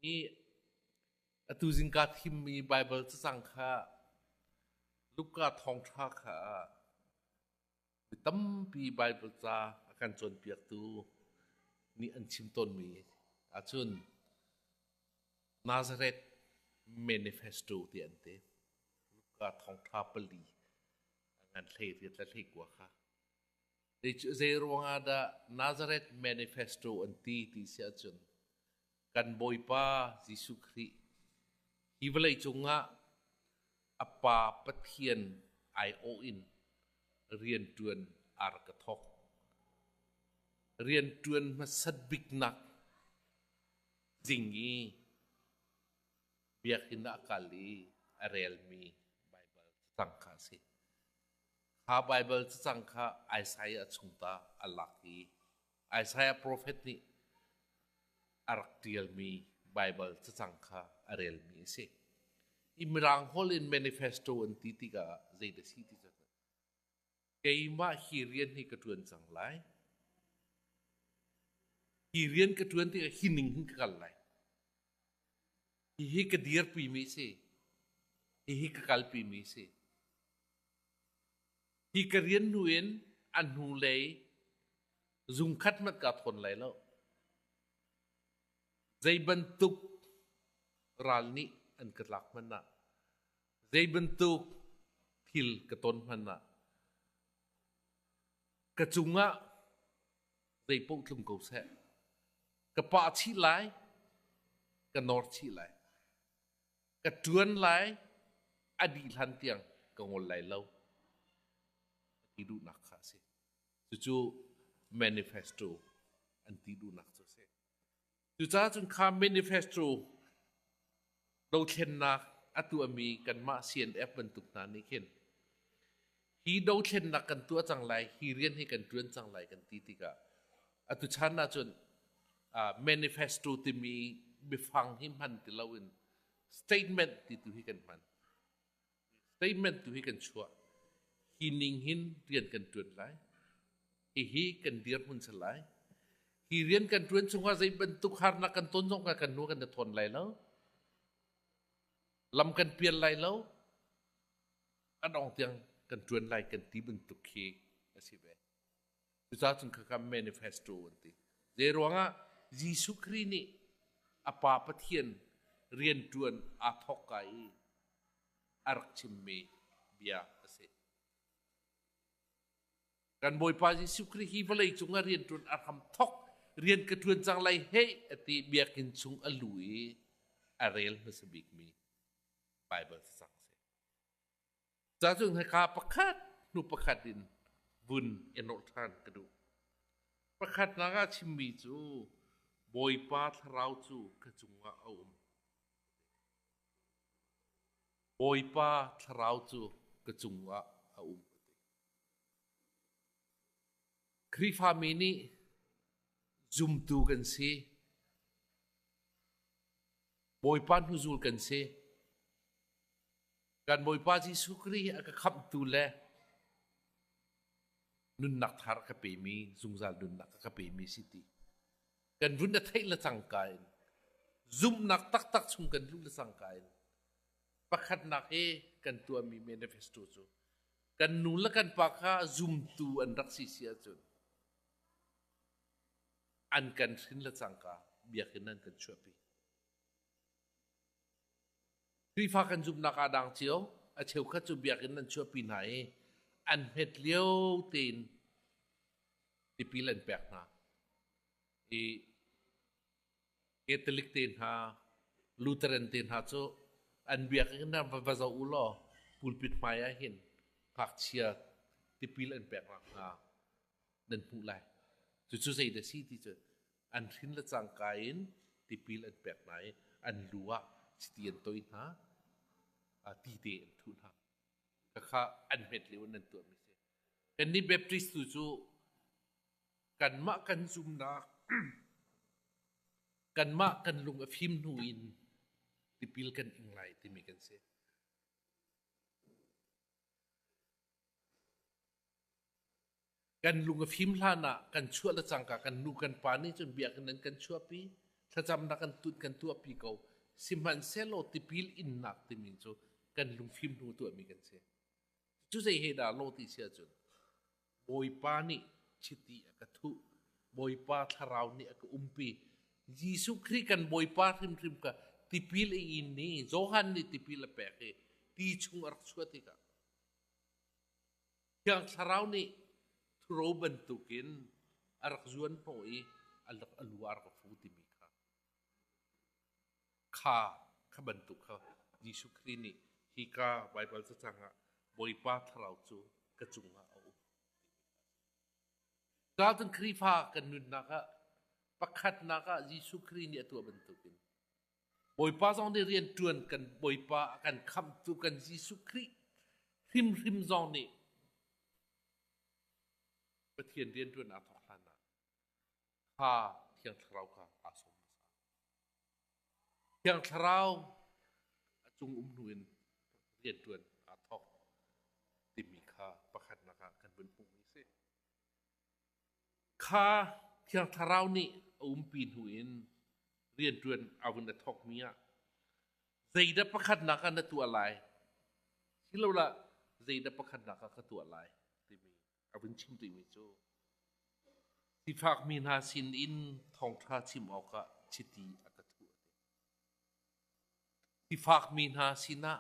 Hi atu zingka thimmi Baibal cacang kha Luka thawngṭha kha mi tampi Baibal ca a kan cawnpiaktu nih an chim tawnmi ahcun Nazareth Manifesto ti an ti. Luka thawngṭha pali a ngan hlei riat le hlei kua kha. Zei ruangah dah Nazareth Manifesto an ti ti si ahcun kan Bawipa Jesuh Khrih hi vawlei cungah a Pa Pathian aiawh in rianṭuan aa rak ka thawk. Rianṭuan hmasat biknak zing i biakinn ah a kal i a relmi Baibal cacang kha a si. Kha Baibal cacang kha Isaiah chung ta a lak i Isaiah profet nih a rak ṭialmi Baibal cacang kha a relmi a si. I Mirang holh in manifesto an ti tikah zei dah si ti cu keimah hi rian hi ka ṭuan cang lai. Hi rian ka ṭuan tikah hi ning hin ka kal lai. Hihi ka dirpimi a si. Hihi ka kalpimi a si. Hi ka rian hnu in a hnulei zungkhat hmanh kaa thawn lai lo. Zei bantuk ral nih an ka tlak hmanh ah, zei bantuk thil ka ton hmanh ah, ka cungah zei paoh tlung ko seh. Ka pah chih lai, ka nor chih lai. Ka ṭuan lai, a dih hlan tiang ka ngol lai lo ti duhnak kha a si. Cucu manifesto an ti duhnak cu a si. Cucaah cun kha manifesto dothlennak a tuahmi kanmah CNF bantuk hna nih khin hi dothlennak kan tuah cang lai, hi rian hi kan ṭuan cang lai kan ti tikah atu chan ahcun manifesto timi biafang hi hman ti loin statement ti tu hi kan hman. Statement tu hi kan chuah. Hi ning hin rian kan ṭuan lai. Hihi kan dirhmun si lai. Hi rian kan ṭuan chungah zei bantuk harnak kan ton zong kan hnu kan i thawn lai lo. Lam kan pial lai lo. A dong tiang kan ṭuan lai kan ti bantuk khi a si ve. Cucaah cun khakha manifesto an ti. Zei ruangah Jesuh Khrih nih a Pa Pathian rianṭuan aa thawk ka i a rak chimmi bia a si. Kan Bawipa Jesuh Khrih hi vawlei cung ah rianṭuan a hram thawk rian ka ṭuan cang lai hei a ti biakinn chung a lu i a rel hmasa bikmi Baibal cacang a si. Cacun hika pakhat hnu pakhat in vun i nolh ṭhan ka duh. Pakhatnak ah chimmi cu Bawipa Thlarau cu ka cungah a um. Bawipa Thlarau cu ka cungah a um. Khrihfami nih zumtu kan si. Bawipa hnuzul kan si. Kan Bawipa Jesuh Khrih a ka khamhtu le nunnak thar a ka pemi, zungzal nunnak a ka pemi si ti. Kan vun a theih le cangka in zumhnak taktak chung kan luh le cangka in pakhatnak hi kan tuahmi manifesto cu kan nu le kan pa kha zumtu an rak si si ahcun an kan hrin le cangka biakinn an kan chuahpi. Khrihfa kan zumhnak aa dang cio. A cheukhat cu biakinn an chuahpi hna i an hmet lio tein tipil an pek hna. I Catholic te hna, Lutheran te hna cu an biakinn ah va zoh u law pulpit hmai ah hin ngakchia tipil an peknak hna nan hmuh lai. Cucu zei dah si ti cu an hrin le cangka in tipil an pek hna i an lu ah chiti an toi hna, ti te an thuh hna. Khakha an hmet lio in an tuahmi si. Kannih Baptist tu cu kanmah kan zumnak kanmah kan lung a fim hnu in tipil kan ing lai timi kan si. Kan lung a fim hlan ah kan chuah le cangka kan nu kan pa nih cun biakinn an kan chuahpi. Thlacamnak kan tut kan tuahpi ko. Sihmanhsehlaw tipil innak timi cu kan lungfim hnu tuahmi kan si. Cu zei he dah lo ti si ahcun Bawipa nih chiti a ka thuh. Bawipa thlarau nih a ka umpi. Jesuh Khrih kan Bawipa hrimhrim kha tipil a in ni Johan nih tipil a pek i ti chung a rak chuah tikah Thiang Thlarau nih thuro bantukin a rak zuan hnawh i a lu a rak fu timi kha kha kha bantuk kha Jesuh Khrih nih hika Baibal cacang ah Bawipa Thlarau cu ka cungah a um. Cun Khrihfa kan nunnak ah pakhatnak ah Jesuh Khrih nih a tuah bantukin Bawipa zong nih rian ṭuan kan Bawipa a kan khamhtu kan Jesuh Khrih hrimhrim zong nih Pathian rian ṭuan aa thawk hlan ah kha Thiang Thlarau kha aa sawm hmasa. Thiang Thlarau a cung um hnu in rian ṭuan aa thawk timi kha pakhatnak ah kan vun hmuhmi a si. Kha Thiang Thlarau nih a umpi hnu in rianṭuan a vun a thawkmi ah zeidah pakhatnak ah na tuah lai silolah zeidah pakhatnak ah ka tuah lai timi a vun chim rihmi cu sifakmi hna sin in thawngṭha chim awkah chiti a ka thuh a ti. Sifakmi hna sinah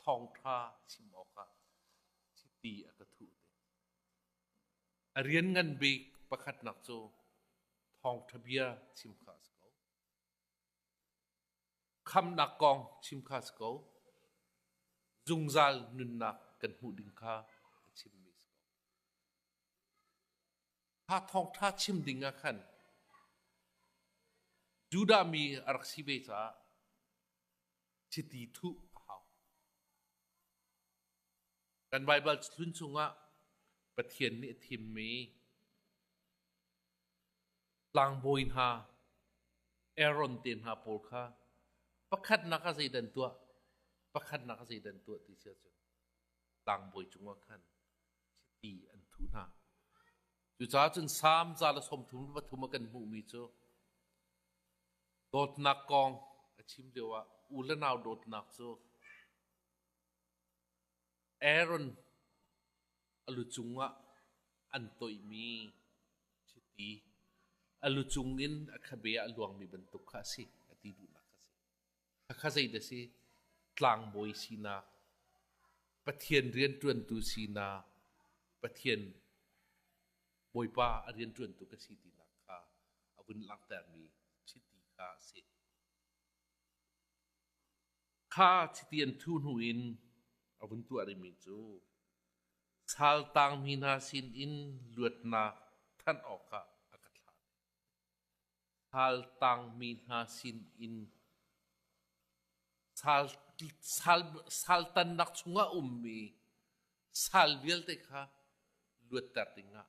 thawngṭha chim awkah chiti a ka thuh a ti. A rian ngan bik pakhatnak cu thawngṭha bia chim kha a si ko. Khamnak kong chim kha a si ko. Zungzal nunnak kan hmuh ding kha a chimmi a si ko. Kha thawngṭha chim ding ah khan Judah mi a rak si ve caah chiti thuh a hau. Kan Baibal hlun chungah Pathian nih a thimmi tlangbawi hna, Aaron te hna pawl kha pakhatnak ah zeidah an tuah, pakhatnak ah zeidah an tuah ti si ahcun tlangbawi cungah khan chiti an thuh hna. Cucaah cun Salm 133 ah kan hmuhmi cu dawtnak kong a chim lioah u le nau dawtnak cu Aaron a lu cungah an toihmi chiti a lu cungin a khabe ah a luangmi bantuk kha a si a ti duhnak kha a si. Khakha zeidah a si? Tlangbawi sinak, Pathian rianṭuantu sinak, Pathian Bawipa a rianṭuantu ka si tinak kha a vun langhtermi chiti kha a si. Kha chiti an thuh hnu in a vun tuah rihmi cu saltangmi hna sinin luatnak thanh awkah a ka thlah. Saltangmi hna sinin sal, sal, saltannak chungah ummi sal vialte kha luatter dingah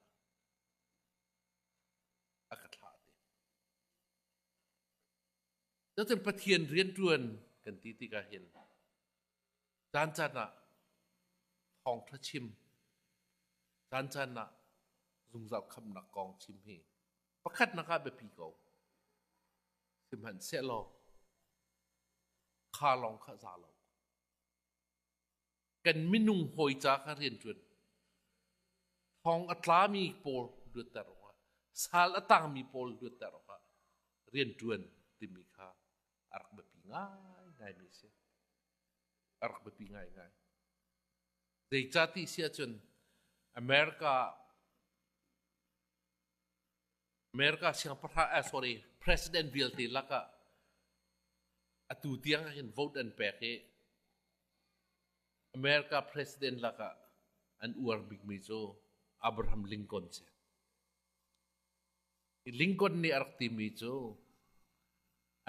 a ka thlah ti. Cutin Pathian rianṭuan kan ti tikah hin caan caan ah thawngṭha chim, caan caan ah zungzal khamnak kong chim hi pakhatnak ah biapi ko. Sihmanhsehlaw kha lawng kha za lo. Kan minung hawi ca kha rianṭuan. Thong a tlami pawl luatter awkah, sal a tangmi pawl luatter awkah rianṭuan timi kha a rak biapi ngaingaimi a si. A rak biapi ngaingai. Zeicahti si ahcun America America siangpahrang eh, sorry president vialte lakah atu tiang ah hin vote an pek i America president lakah an uar bikmi cu Abraham Lincoln si. Lincoln nih a rak timi cu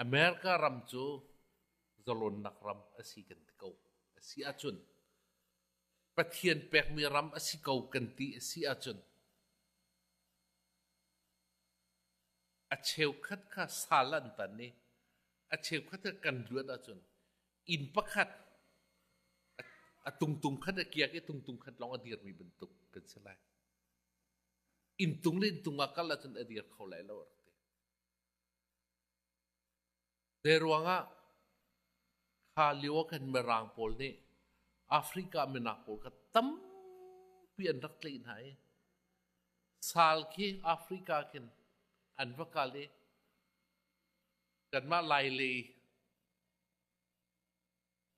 America ram cu zalonnak ram a si kan ti ko. A si ahcun Pathian pekmi ram a si ko kan ti a si ahcun A cheukhat kha sal an tan i a cheukhat kha kan luat ahcun inn pakhat a tungtung khat a kiak i tungtung khat lawng a dirmi bantuk kan si lai. Inntung le inntung ah kal ahcun a dir kho lai lo a rak ti. Zeiruangah kha lio ah khan Mirang pawl nih Africa minak pawl kha tampi an rak tlaih hna i sal khi Africa khin an va kal i kanmah Lailei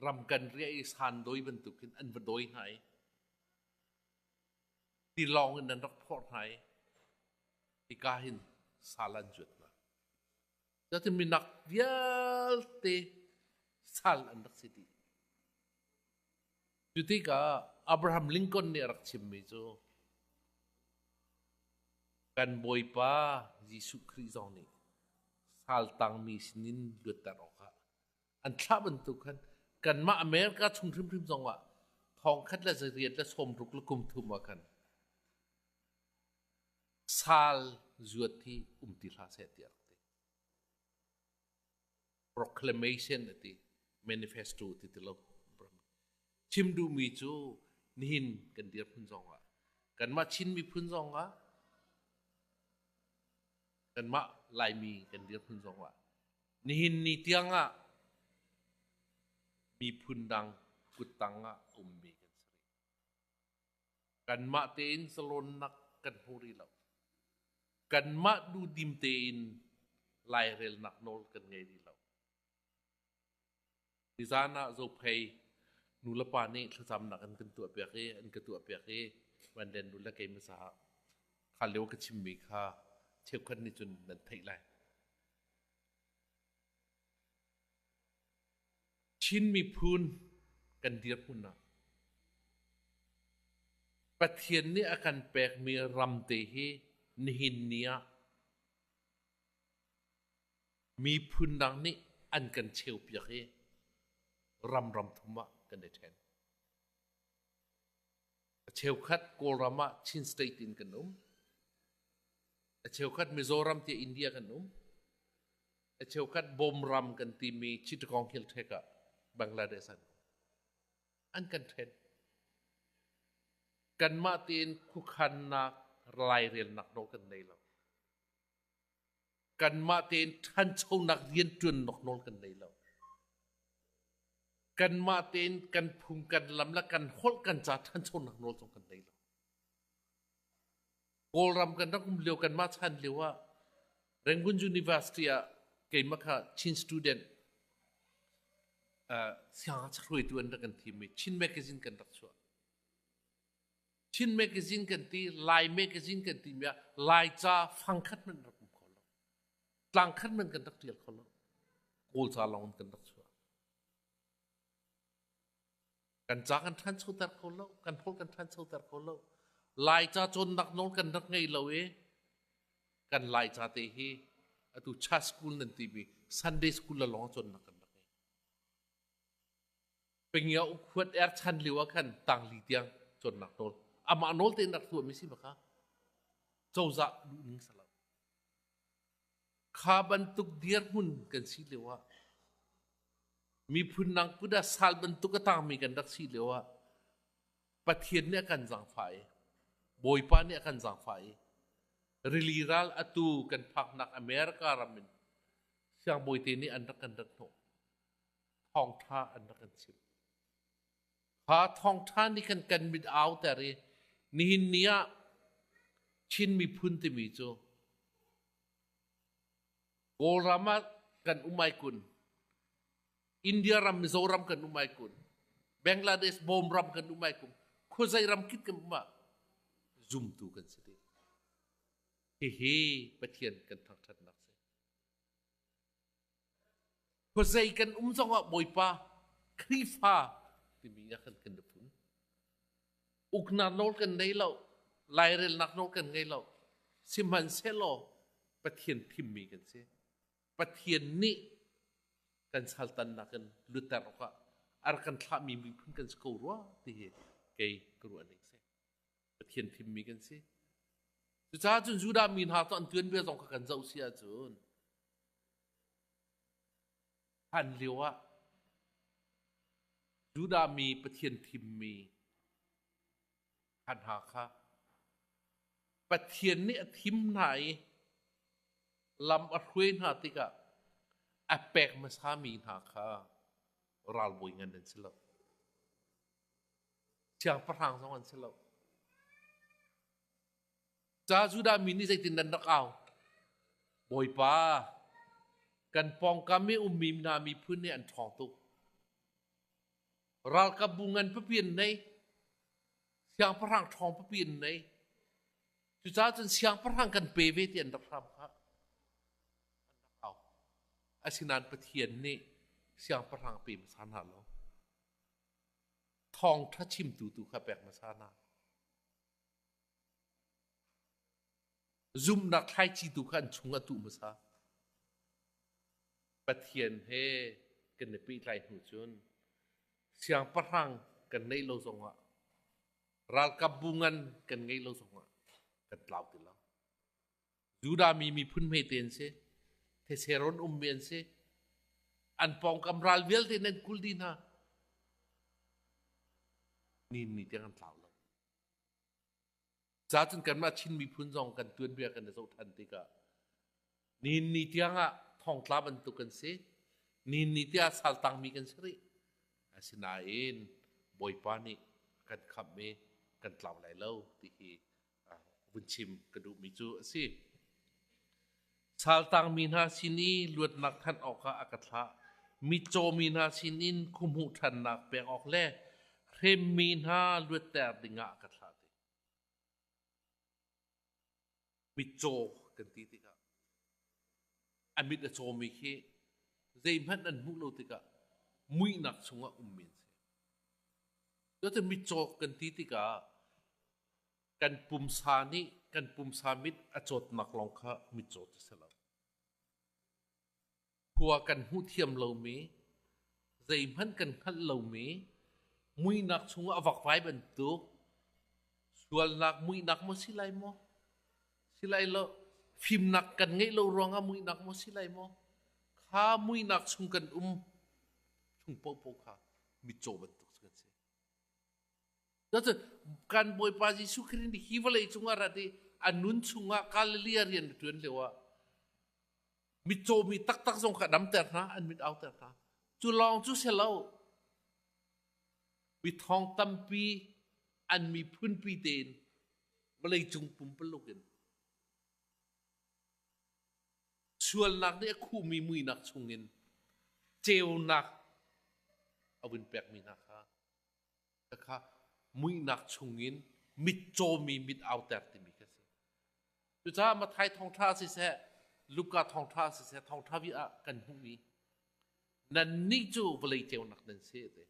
ram kan riah i san doi bantuk khin an va dawi hna i tilawng in an rak phorh hna i hika hin sal an zuat hna. Cutin minak vialte sal an rak si dih. Cu tikah Abraham Lincoln nih a rak chimmi cu kan Bawipa Jesuh Khrih zong nih sal tangmi sinin luatter awkah an thlah bantuk khan kanmah America chung hrimhrim zongah thong khat le zariat le sawmruk le kum thum ah khan sal zuat hi um ti hlah seh tiah rak ti. Proclamation a ti, manifesto ti ti lo. Chim duhmi cu nihin kan dirhmun zong ah kanmah Chin miphun zong ah kanmah Laimi kan dirhmun zong ah nihin ni tiang ah miphun dang kuttang ah ummi kan si rih. Kanmah tein zalonnak kan hmu rih lo. Kanmah duhdim tein lairelnak nawl kan ngei rih lo. Nizan ah Zophei nulepa nih thlacamnak an kan tuahpiak i an ka tuahpiak i Vanlen nu le keimah caah kha lio ka chimmi kha cheukhat nih cun nan theih lai. Chin miphun kan dirhmun ah Pathian nih a kan pekmi ram te hi nihin ni ah miphun dang nih an kan cheupiak i ram ram thum ah kan i ṭhen. A cheukhat Kawlram ah Chin State in kan um. A cheukhat Mizoram tiah India kan um. A cheukhat Bawmram kan timi Chittagong Hill Tract ah Bangladesh an um. An kan ṭhen. Kanmah tein khuakhannak lairelnak nawl kan nei lo. Kanmah tein ṭhanchonak rianṭuannak nawl kan nei lo. Kanmah tein kan phung kan lam le kan holh kan ca ṭhanchonak nawl zong kan nei lo. Kawlram kan rak um lio kanmah chan lio ah Rangoon University ah keimah kha Chin student siangngakchia hruaitu an rak kan thim i Chin magazine kan rak chuah. Chin magazine kan ti, Lai magazine kan ti mi ah Laica fangkhat hmanh rak um kho lo. Tlangkhat hmanh kan rak ṭial kho lo. Kawlca lawng in kan rak chuah. Kan ca kan ṭhanchoter kho lo, kan holh kan ṭhanchoter kho lo. Laica cawnnak nawl kan rak ngei lo i kan Laica te hi atu church school nan timi Sunday school la lawng cawnnak kan rak ngei. Pengia ukhuat er chan lio ah khan tangli tiang cawnnak nawl amah nawl tein rak tuahmi si baka cozah duh ning salo. Kha bantuk dirhmun kan si lio ah miphun dang kut ah sal bantuk a tangmi kan rak si lio ah Pathian nih a kan zaangfah i Bawipa nih a kan zaangfah i rili ral atu kan phaknak America ram in siangbawite nih an rak kan rat hnawh. Thawngṭha an rak kan chimh. Kha thawngṭha nih khan kan mit auter i nihin ni ah Chin miphun timi cu Kawlram ah kan um ai kun, India ram Mizoram kan um ai kun, Bangladesh Bawm ram kan um ai kun, khuazei ram kip kan um ah zumtu kan si dih. Hihi Pathian kan thangṭhatnak si. Khuazei kan um zongah Bawipa Khrihfa timi ah khan kan i fun. Uknak nawl kan nei lo, lairelnak nawl kan ngei lo. Sihmanhsehlaw Pathian thimmi kan si. Pathian nih kan saltannak in lutter awkah a rak kan thlahmi miphun kan si ko rua ti hi kei ka ruah ning si. Pathian thimmi kan si. Cucaah cun Judah mi hna cu an tuanbia zong kha kan zoh si ahcun hlan lio ah Judah mi Pathian thimmi kha hna kha Pathian nih a thim hna i lam a hruai hna tikah. A pek hmasami hna kha ralbawi ngan an si lo. Siangpahrang zong an si lo. Ca Judah mi nih zeitin nan rak au? Bawipa, kan pawngkam i ummi hna miphun nih an ṭhawng tuk. Ralkapbu ngan pipi an nei. Siangpahrang ṭhawng pipi an nei. Cucaah cun siangpahrang kan pe ve ti an rak hram kha. An rak au. Asinain Pathian nih siangpahrang pe hmasa hna lo. Thawngṭha chimtu tu kha pek hmasa hna. Zumhnak thlaici tu kha an chung a tuh hmasa. Pathian he kan i pehtlai hnu cun siangpahrang kan neih lo zongah ralkapbu ngan kan ngeih lo zongah kan tlau ti lo. Judah mi miphun hmete an si. Theserawn ummi an si. An pawngkam ral vialte nan kul dih hna. Ni ni tiang an tlau lo. Cacun kanmah Chin miphun zong kan tuanbia kan i zoh ṭhan tikah nihin ni tiangah thongtla bantuk kan si. Nihin ni tiah saltangmi kan si rih. Asinain Bawipa nih a kan khamh i kan tlau lai lo ti hi vun chim ka duhmi cu a si. Saltangmi hna sin i luatnak thanh awkah a ka thlah. Mitcawmi hna sinin khuhmuh ṭhannak pek awk le hremmi hna luatter dingah a ka thlah ti. Mitcaw kan ti tikah a mit a cawmi khi zeihmanh an hmuh lo tikah muihnak chungah ummi an si. Cutin mitcaw kan ti tikah kan pumsa nih kan pumsa mit a cawtnak lawng kha mitcaw a si lo. Khua kan hmuh thiam lomi, zeihmanh kan hngalh lomi, muihnak chungah a vakvai bantuk, sualnak muihnak maw si lai maw? Si lai lo. Fimnak kan ngeih lo ruangah muihnak maw si lai maw? Kha muihnak chung kan um chung paohpaoh kha mitcaw bantuk cu kan si. Cucu kan Bawipa Jesuh Khrih nih hi vawlei cungah rat i a nun chungah Galilee ah rian a ṭuan lioah mitcawmi taktak zong kha damter hna, an mit auter hna. Cu lawng cu si lo. Mi thong tampi an miphunpi tein vawleicung pumpaluk in sualnak nih a khuhmi muinak chungin ceunak a vun pekmi hna kha Khakha muihnak chungin mitcawmi mit auter timi kha si. Cucaah Matthai thawngṭha siseh, Luka thawngṭha siseh, thawngṭha vi ah kan hmuhmi nannih cu vawlei ceunak nan si ti.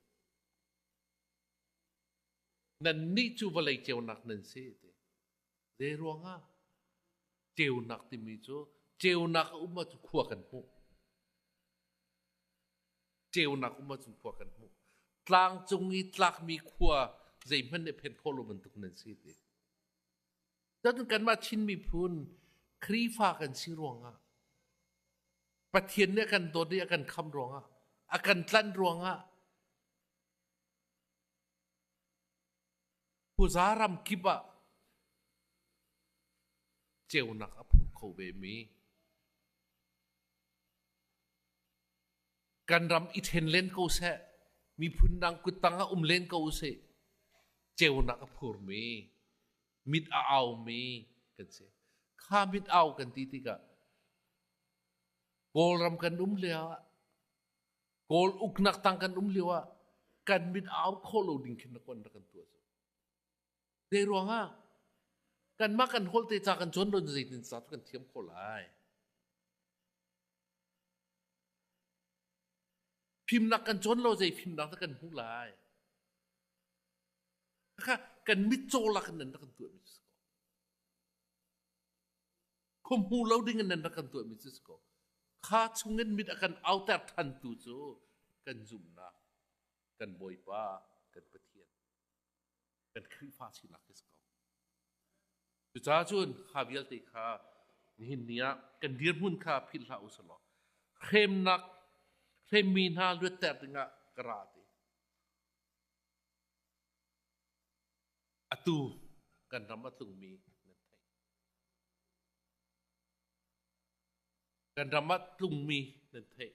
Nannih cu vawlei ceunak nan si ti. Zei ruangah ceunak timi cu ceunak a um ahcun khua kan hmuh. Ceunak um ahcun khua kan hmuh. Tlang cung i tlakmi khua zeihmanh nih phen khawh lo bantuk nan si ti. Cun kanmah Chin miphun Khrihfa kan si ruangah Pathian nih a kan dawt i a kan kham ruangah a kan tlanh ruangah khuaza ram kip ah ceunak a phur kho ve mi Kan ram i ṭhen len ko seh, miphun dang kuttang ah um len ko usih, ceunak a phurmi, mit a aumi kan si. Kha mit au kan ti tikah Kawlram kan um lio ah, Kawl uknak tang kan um lio ah kan mit au khawh lo ding khin na kon rak kan tuah cu. Zei ruangah kanmah kan holh te ca kan cawn lo zeitin ca cu kan thiam khawh lai. Fimnak kan cawn lo zei fimnak dah kan hmuh lai? Khakha kan mitcaw lak in nan rak kan tuahmi cu si ko. Khuahmu lo ding in nan rak kan tuahmi cu si ko. Kha chungin mit a kan auter thantu cu kan zumhnak, kan Bawipa, kan Pathian, kan Khrihfa sinak hi si ko. Cucaah cun kha vialte kha nihin ni ah kan dirhmun kha philh hlah u selaw hremnak hremmi hna luatter dingah ka ra ti. Atu kan ram a tlungmi nan theih. Kan ram ah tlungmi nan theih.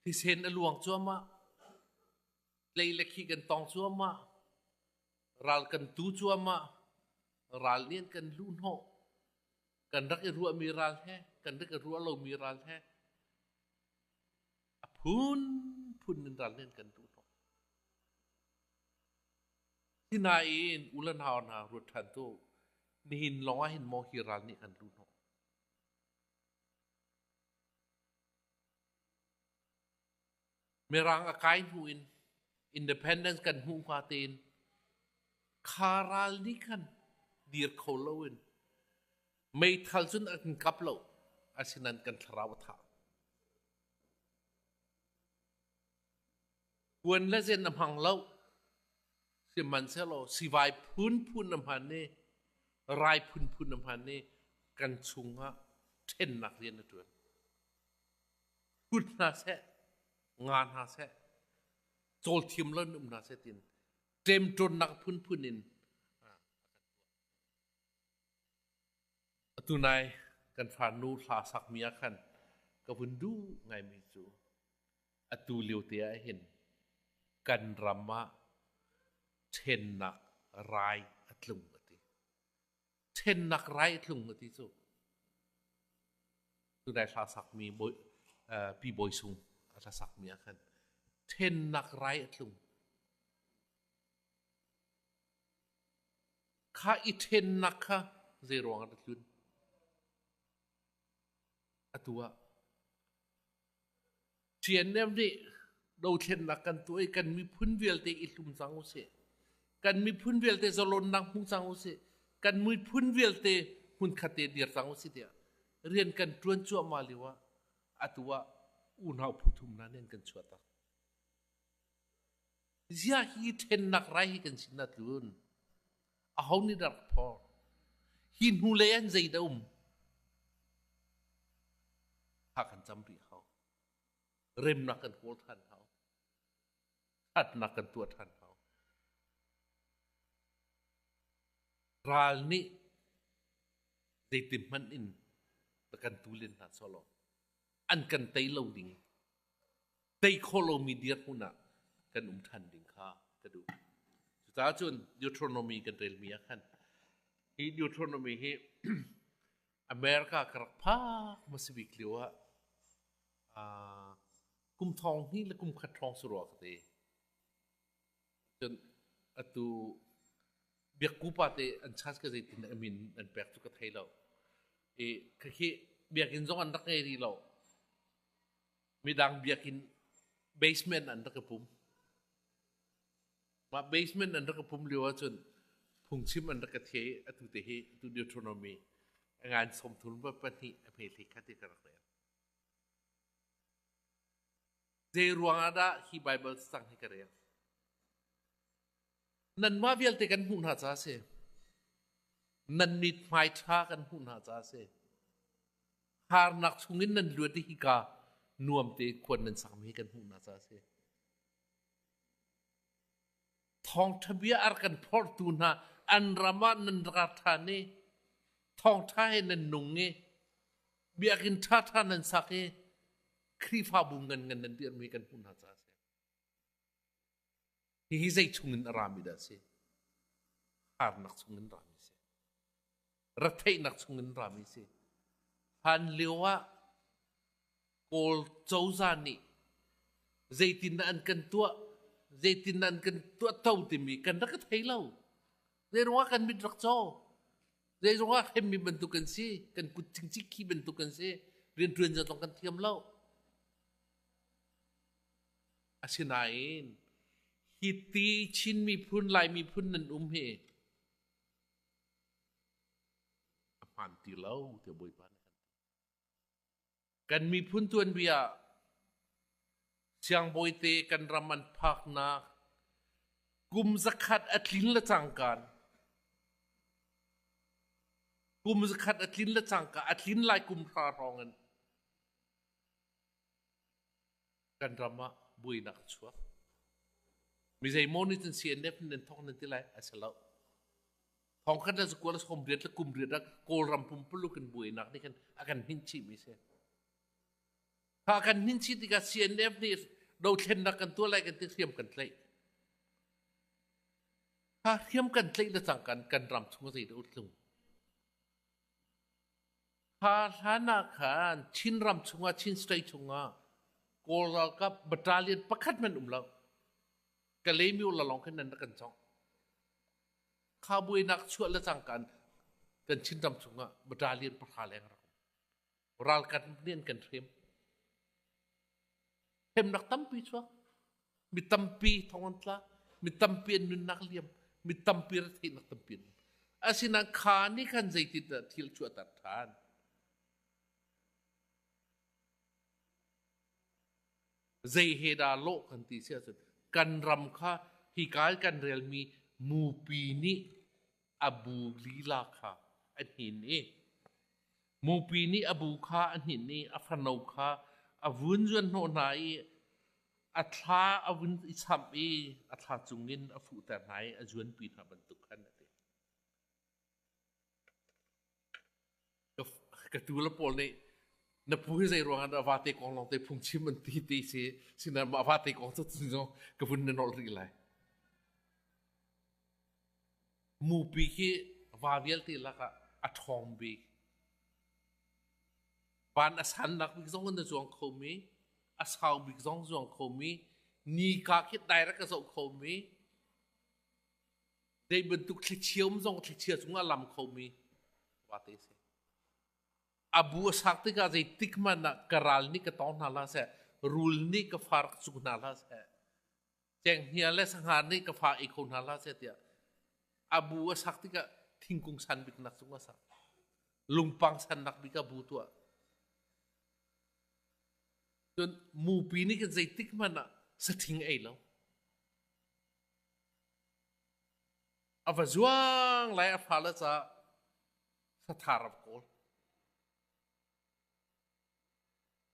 Thisen a luang cuahmah. Tlei le khi kan tong cuahmah. Ral kan tu cuahmah. Ral nih an kan luh hnawh. Kan rak i ruahmi ral he, kan rak i ruah lomi ral he, a phunphun in ral nih an kan luh hnawh. Sinain u le nau hna ruat ṭhan tu nihin lawng ah hin maw hi ral nih kan luh hnawh. Mirang a kai hnu in independence kan hmuh hnga tein kha ral nih khan dir kho loin meithal cun an kan kap lo asinain kan thlarau a thah. Kuan le zen a hmang lo sihmanhsehlaw sivai phunphun a hman i rai phunphun a hman i kan chungah ṭhennak rian a ṭuan. Hrut hna seh, nga hna seh, cawl thiam lo in um hna seh tiin ṭemṭawnnak phunphun in a kan tuah. Atu nai kan farnu hla sakmi ah khan ka vun duh ngaimi cu atu lio te ah hin kan ram ah ṭhennak rai a tlung a ti. Ṭhennak rai a tlung a ti cu. Tunai hla sakmi Bawi, uh, Pi Bawi Sung a hla sakmi ah khan ṭhennak rai a tlung. Kha i ṭhennak kha zei ruang ah dah tlun? Atu ah CNF nih dothlennak kan tuah i kan miphun vialte i hlum cang usih. Kan miphun vialte zalonnak hmu cang usih. Kan miphun vialte hmunkhat te dir cang usih tiah rian kan ṭuan cuahmah lio ah atu ah unau phu thum hna nih an kan chuah tak. Ziah hi ṭhennak rai hi kan sin ah tlun? Aho nih dah rak phor? Hi hnulei an zei dah um? Kha kan cam rih hau. Remnak kan kawl ṭhan hau. Ṭhatnak kan tuah ṭhan hau. Ral nih zeitin hmanh in kan tu len hna sawlaw an kan tei lo ding tei khawh lomi dirhmun ah kan um ṭhan ding kha ka duh. Cucaah cun Deuteronomy kan relmi ah khan hi Deuteronomy hi America ka rak phak hmasa bik lio ah kum thong hnih le kum khat hrawng si rua ka ti. Cun atu biakku pa te an charge ka zeitin a min an pek cu ka thei lo. I khakhi biakinn zong an rak ngei rih lo. Midang biakinn basement an rak i pum. Mah basement an rak i pum lio ahcun phungchim an rak ka the i atu te hi atu Deuteronomy a ngan 32 a hme kha ti ka rak rel. Zei ruang ah dah hi Bible cang hi ka rel? Nanmah vialte kan hmuh hna caah a si. Nan mithmai ṭha kan hmuh hna caah a si. Harnak chungin nan luat i hika nuam te khuan nan sakmi hi kan hmuh hna caah a si. Thawngṭha bia a rak kan phorhtu hna an ram ah nan ra ṭhan i thawngṭha he nan nung i biakinn ṭhaṭha nan sak i Khrihfabu ngan ngan nan dirhmi kan hmuh hna caah a si. Hihi zei chungin a rami dah a si? Harnak chungin rami a si. Retheihnak chungin rami a si. Hlan lio ah Kawl cozah nih zeitindah an kan tuah, zeitindah an kan tuahto timi kan rak i thei lo. Zeiruangah kan mit rak caw? Zeiruangah hremmi bantuk kan si? Kan kut cingcik khi bantuk kan si? Rianṭuan zong kan thiam lo. Asinain hi ti Chin miphun, Lai miphun nan um hi a hmaan ti lo tiah Bawipa nih a kan ti. Kan miphun tuanbia siangbawi te kan ram an phaknak kum zakhat a tlin le cangkaan kum zakhat a tlin le cangka a tlin lai kum hra hrawng in kan ram ah buainak a chuak. Mi zeimaw nih cun CNF nan thawk nan ti lai a si lo. Thong khat le zakua le sawm riat le kum riat ah Kawlram pumpuluk in buainak nih khan a kan hnin chihmi si. Kha kan hnin chih tikah CNF nih dothlennak kan tuah lai kan ti hriam kan tlaih. Kha hriam kan tlaih le cang kan kan ram chung zei dah tlung. Kha hlan ah khan Chin ram chungah Chin state chungah Kawl ralkap battalion pakhat hmanh um lo. Kalaymyo la lawng khin nan rak kan cawng. Kha buainak chuah le cangka kan Chin ram chungah battalion pahra leng rak um. Ralkap nih an kan hrem. Hremnak tampi chuak. Mi tampi thong an tla. Mi tampi an nunnak liam. Mi tampi retheihnak tampi an Asinain kha nih khan zeitindah thil chuahter ṭhan? Zei he dah lawh kan ti si ahcun kan ram kha hika i kan relmi mupi nih a bu lila kha a hnin i mupi nih a bu kha a hninh i a fano kha a vun zuanhnawh hna i a thla a vun i chamh i a thla cungin a fuhter hna i a zuanpi hna bantuk khan a ti. Ka tu le pawl nih na pu hi zei ruangah dah vate kong lawng te phungchim an ti ti si sinain mah vate kong cu zong ka vun na nolh rih lai. Mupi khi va vialte lakah a ṭhawng bik. Van a sannak bik zong in a zuang khomi, a sau bik zong zuang khomi, nika khi direct a zoh khomi, zei bantuk thlichia um zong thlichia cungah lam khomi vate a si. A bu a sak tikah zeitik hmanh ah ka ral nih ka tawng hna hlah seh, rul nih ka fa rak cuk hna hlah seh, cenghngia le sangha nih ka fa ei kho hna hlah seh tiah a bu a sak tikah thingkung san biknak cung a sak. Lungpang sannak bik a bu tuah. Cun mupi nih khin zeitik hmanh ah sathing ei lo. A va zuang lai a fale ca sathar a va kawl.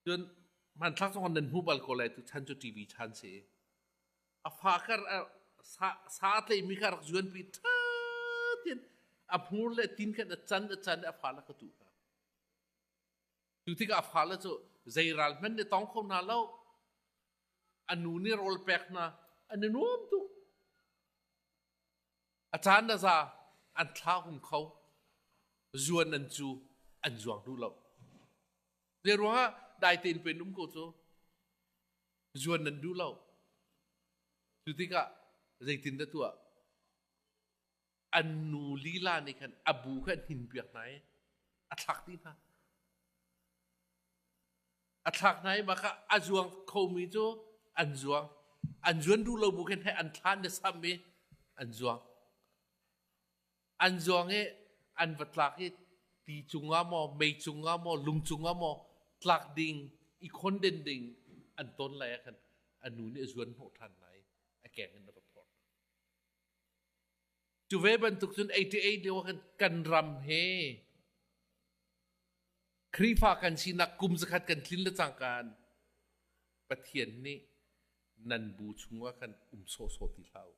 Cun hmanthlak zong nan hmu bal ko lai tu chan cu TV chan si. A fa kar sa sa a tleimi kha rak zuanpi ṭha tein a hmur le tin khan a can a can a fa le ka tuh hna. Cu tikah a fale cu zei ral hmanh nih tong kho hna lo. A nu nih rawl pek hna an i nuam tuk. A caan a za an thla hung kho. Zuan an cu an zuang duh lo. Zei ruangah dai tein pen um ko cu zuan nan duh lo. Cu tikah zeitin dah tuah? An nu lila nih khan a bu kha an hnin piak hna i a thlak dih hna. A thlak hna i mah kha a zuang khomi cu an zuang. An zuan duh lo bu khin he an thlan na sam i an zuang. An zuang i an va tlak i ti cungah maw, mei cungah maw, lung cungah maw tlak ding, i khonden ding an ton lai ah khan a nu nih a zuan hnawh ṭhan hna i a keng in a va phorh. Cu ve bantuk cun 88 lio ah khan kan ram he Khrihfa kan sinak kum zakhat kan tlin le cangka in Pathian nih nan bu chungah khan um sawhsawh ti hlah u.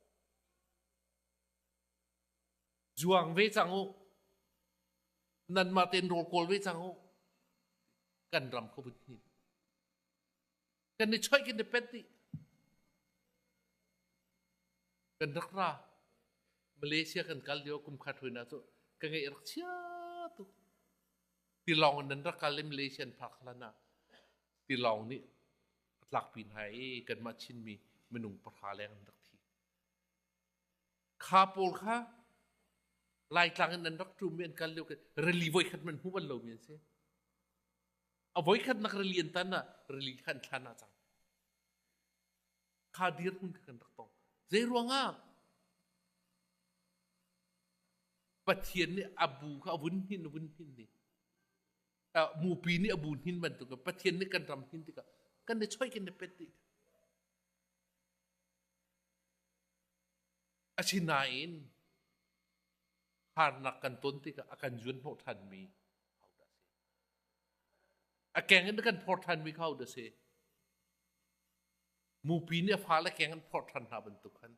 Zuang ve cang u. Nanmah tein rawl kawl ve cang u. Kan ram kha vun hnin. Kan i choih kan i pet dih. Kan rak ra. Malaysia kan kal lio kum khat hui na cu ka ngeih rak chia tuk. Tilawng in nan rak kal i Malaysia an phak hlan ah tilawng nih a tlakpi hna i kanmah Chinmi minung pahra leng an rak thi. Kha pawl kha Laitlang in an rak ṭum i an kal lio rili voikhat hmanh hmu bal lomi an si. A voikhat nak rili an tan ah rili kha an thlan ah cang. Kha dirhmun kha kan rak tong. Zei ruangah? Pathian nih a bu kha a vun hnin a vun hnin ni. Mupi nih a bu hnin bantuk Pathian nih kan ram hnin tikah kan i choi kan i pet dih. Asinain harnak kan ton tikah a kan zuanhnawh ṭhanmi hodah si? A keng in a kan phor ṭhanmi kha hodah si? Mupi nih a fale keng an phorh ṭhan hna bantuk khan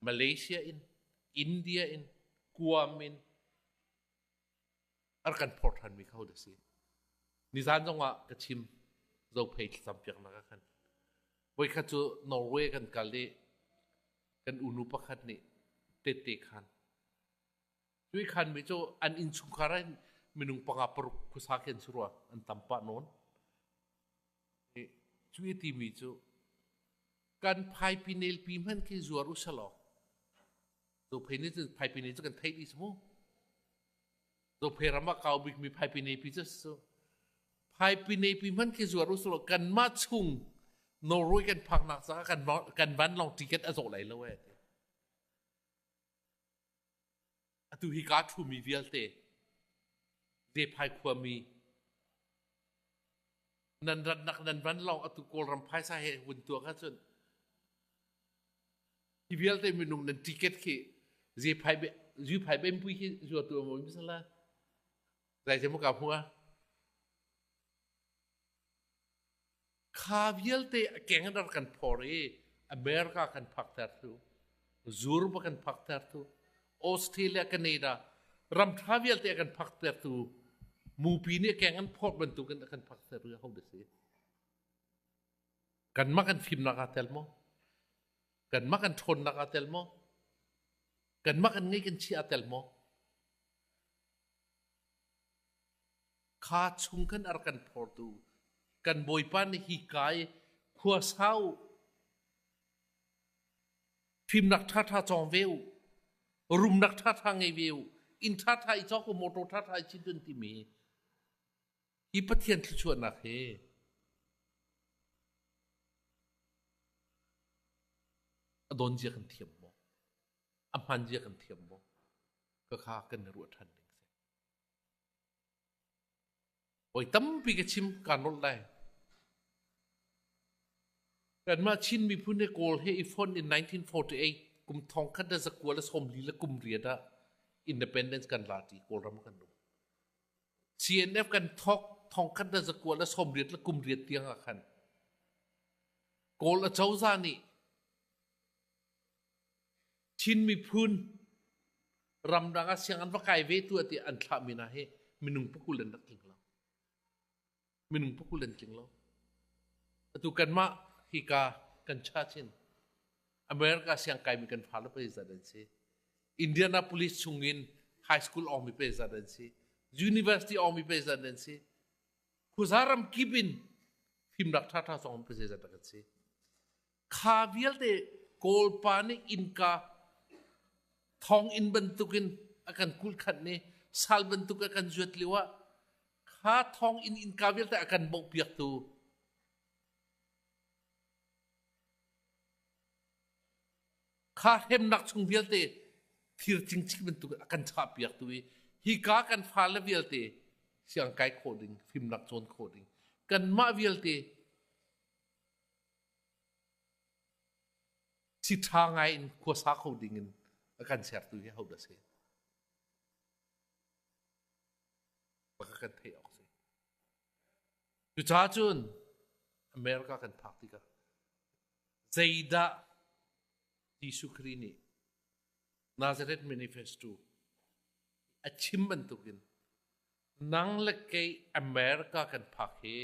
Malaysia in, India in, Guam in a kan phorh ṭhanmi kha hodah si? Nizan zongah ka chim. Zophei thlacam piaknak ah khan. Voikhat cu Norway kan kal i kan unu pakhat nih tette khan. Cui khan mi cu an innchungkhar ah minung panga paruk khuasa khi an si rua an tam pah nawn. Cui timi cu kan phaipi nelpi hmanh khi zuar u selaw Zophei nih cun phaipi ne cu kan theih dih mu. Zophei ram ah kau bikmi phaipi nepi cu su. Phaipi nepi hmanh khi zuar u selaw kanmah chung Norway kan phaknak caah kan kan vanlawng ticket a zawh lai lo eh. Atu hi ka ṭhumi vialte Zephai khuami nan ratnak nan vanlawng atu Kawlram phaisa he vun tuak ahcun Hi vialte minung nan ticket khi zephai zuphai bempui khi zuatu a mawi misala. Zai te ka hmu a. Kha vialte a keng an kan phor i America kan phak ter tu, Europe kan phak ter tu, Australia, Canada ram tha vialte kan phak ter tu mupi nih keng an phor bantukin kan phak ter tu ho da si. Kanmah kan fimnak aa tel maw? Kanmah kan ṭhawnnak aa tel maw? Kanmah kan ngeih kan chiah aa tel maw? Kha chung khan a rak kan phortu kan Bawipa nih hi ka i khua sau fimnak ṭhaṭha cawng ve u, rumnak ṭhaṭha ngei ve u, inn ṭhaṭha i cawk u, motor ṭhaṭha i cit un timi Hi Pathian thluachuahnak hi a dawn zia kan thiam maw? A hman zia kan thiam maw? Khakha kan i ruah ṭhan ding si. Oi tampi ka chim kaan rolh lai. Kanmah Chin miphun he Kawl he i fonh in 1948 kum thong khat le zakua le sawmli le kum riat ah independence kan la ṭi Kawlram kan um. CNF kan thawk thongkhat le zakua le sawmriat le kumriat tiang ah khan Kawl acozah nih Chin miphun ramdang ah siang an va kai ve tu ti an thlahmi hna hi minung pakul an rak tling lo. Minung pakul an tling lo. Atu kanmah hika kan cha chin America siang kaimi kan fale pei zat an si. Indianapolis chungin high school awngmi pei zat an si. University awngmi pei zat an si. Khuza ram kip in fimnak ṭhaṭha zong pei zat an si. Kha vialte Kawlpa nih innka thong inn bantukin a kan kulh khat ni sal bantuk a kan zuat lio ah kha thong inn innka vialte a kan bawh piaktu Kha hremnak chung vialte thir cingcik bantuk a kan chahpiak tu i hika kan fale vialte siang kai khawh ding, fimnak cawn khawh ding, kanmah vialte si ṭha ngai in khuasa kho ding in a kan sertu hi hodah si? Baka kan theih awk si. Cucaah cun America kan phak tikah zeidah Jesuh Khrih nih Nazareth Manifesto a chim bantukin nang le kei America kan phak hi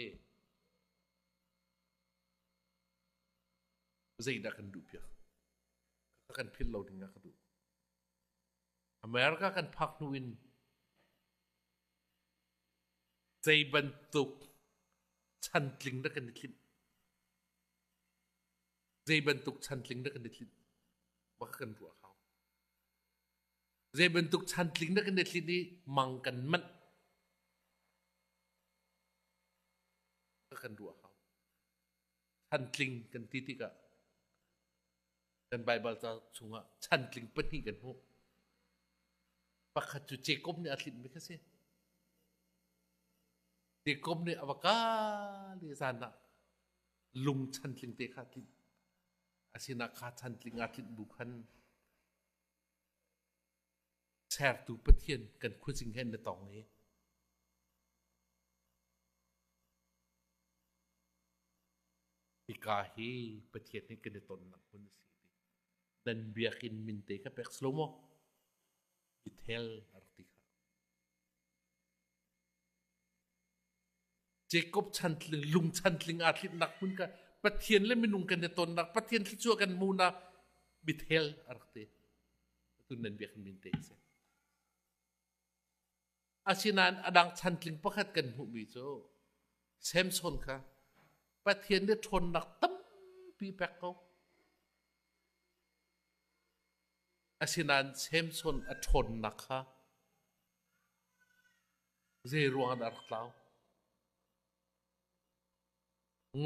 zeidah kan duh piak kan philh lo ding ah ka duh America kan phak hnu in Zei bantuk chantling dah kan i tlinh? Zei bantuk chantling dah kan i tlinh? Bak kan ruah hau. Zei bantuk chantling dah kan i tlinh i mang kan manh? Kan ruah hau. Chantling kan ti tikah kan Baibal ca chungah chantling pahnih kan hmuh. Pakhat cu Jacob nih a tlinhmi kha si. Jacob nih a va kal i zan ah lung chantling te kha tlinh. Asinain kha chantling aa tlinh bu khan sertu Pathian kan khuazing he na tong i Hika hi Pathian he kan i tonnak hmun a si ti. Nan biakinn min te kha pek slo maw? Bethel a rak ti kha. Jacob chantling lung chantling aa tlinhnak hmun kha Pathian le minung kan i tonnak Pathian thluachuah kan hmuhnak Bethel a rak ti. Atu nan biakinn min te si. Asinain a dang chantling pakhat kan hmuhmi cu Samson kha Pathian nih ṭhawnnak tampi pek ko. Asinain Samson a ṭhawnnak kha zei ruangah dah a rak tlau?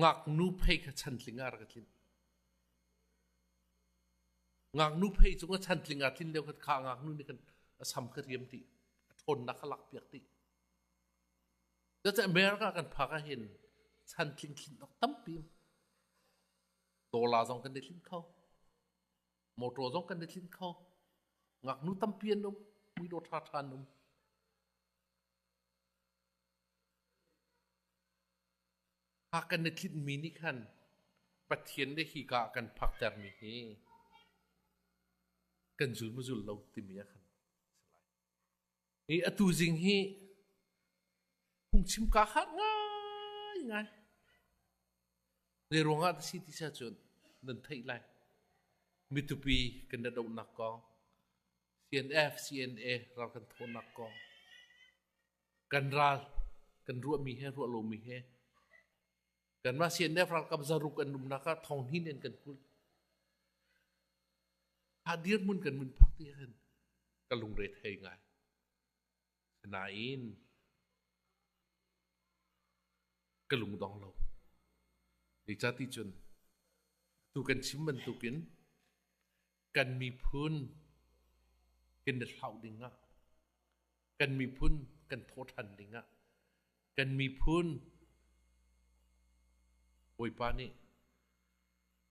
Ngaknu phei kha chantling ah a rak i tlinh. Ngaknu phei cung a chantling aa tlin lio khan kha ngaknu nih khan a sam kha riam dih, a ṭhawnnak kha lakpiak dih. Cucaah America kan phak ahhin chantling thlin awk tampi um. Dollar zong kan i tlinh kho. Motor zong kan i tlinh kho. Ngaknu tampi an um, muidawh ṭhaṭha an um. A kan i tlinhmi nih khan Pathian nih hika a kan phaktermi hi kan zul maw zul lo timi ah khan a si lai. Hi atu zing hi phungchim kaa harh ngaingai. Zei ruangah dah si ti si ahcun nan theih lai. Mitupi kan i dohnak kong, CNF, CNA ral kan thawhnak kong, kan ral kan ruahmi he ruah lomi he kanmah CNF ralkap zaruk an umnak ah thong hin in kan kulh. Ha dirhmun kan mun phak ti hin ka lungre thei ngai. Nain ka lungdong lo. Zeicahti cun tu kan chim bantukin kan miphun kan i hlauh dingah kan miphun kan thawṭhan dingah kan miphun Bawipa nih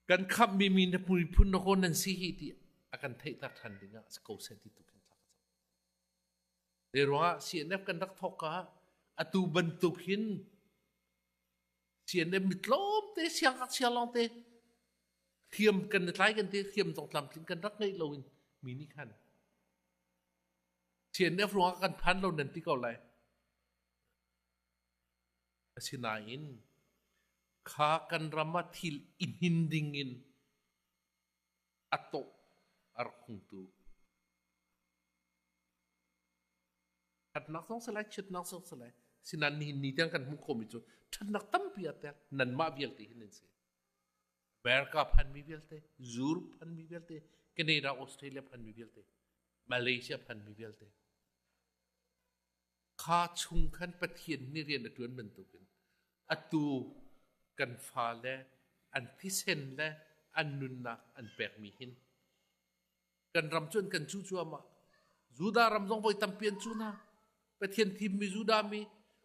kan khamhmi mi na miphun na haw nan si hi ti a kan theihter ṭhan dingah si ko seh ti tu khin thla ka cam. Zei ruangah CNF kan rak thawk ah atu bantuk hin CNF mi tlawmte siangngakchia lawngte hriam kan i tlai kan ti hriam zong tlamtling kan rak ngeih loin mi nih khan CNF ruangah kan phan lo nan ti ko lai. Asinain kha kan ram ah thil i hnin ding in a tawh a rak hungtu Ṭhatnak zong si lai, chiatnak zong si lai. Sinain nihin ni tiang kan hmuh khawhmi cu ṭhatnak tampi a tel. Nanmah vialte hin nan si. America phanmi vialte, Europe phanmi vialte, Canada, Australia phanmi vialte, Malaysia phanmi vialte. Kha chung khan Pathian nih rian a ṭuan bantukin atu kan fale an thisen le an nunnak an pekmi hin Kan ram cu an kan cu cuahmah. Judah ram zong voi tampi an cu hna. Pathian thimmi Judah mi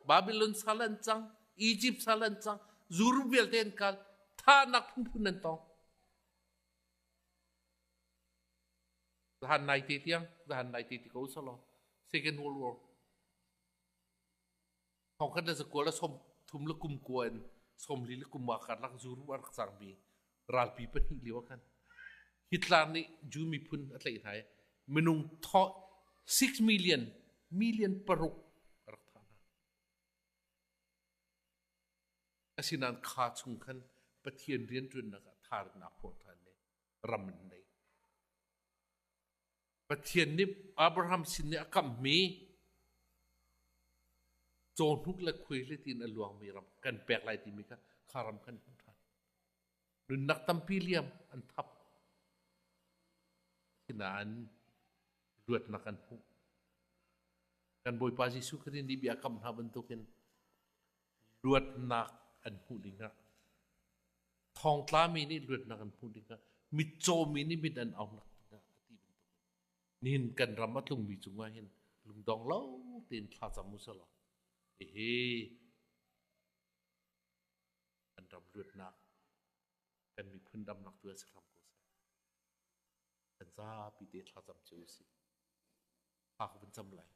Babylon sal an cang, Egypt sal an cang, Zuru vialte an kal, thahnak phunphun an tong. Zahan nai te tiang, zahan nai te ti ko salo. Second World War. Thongkhat le zakua le som thum le kum kua in somli le kum ah karlak Zuru a rak cangmi ralpi pahnih lio ah khan Hitler nih Jew miphun a tlaih hna i minung 6 million million paruk a rak thah hna. Asinain kha chung khan Pathian rianṭuannak ah tharin aa phor ṭhan i ram in nei. Pathian nih Abraham sin nih a kamhmi cawhnuk le khuaihli tiin a luangmi ram kan pek lai timi kha kha ram khan hmu ṭhan. Nunnak tampi liam an thap. Asinain luatnak an hmuh. Kan Bawipa Jesuh Khrih nih bia kam hna bantukin luatnak an hmuh dingah thongtlami nih luatnak an hmuh dingah mitcawmi nih mit an aunak dingah a ti bantuk nihin kan ram a tlungmi cungah hin lungdong lo tein thlacam u selaw hihi kan ram luatnak kan miphun damnak tu a si hram ko seh kan zapi te thlacam cio u sih thla ka vun cam lai.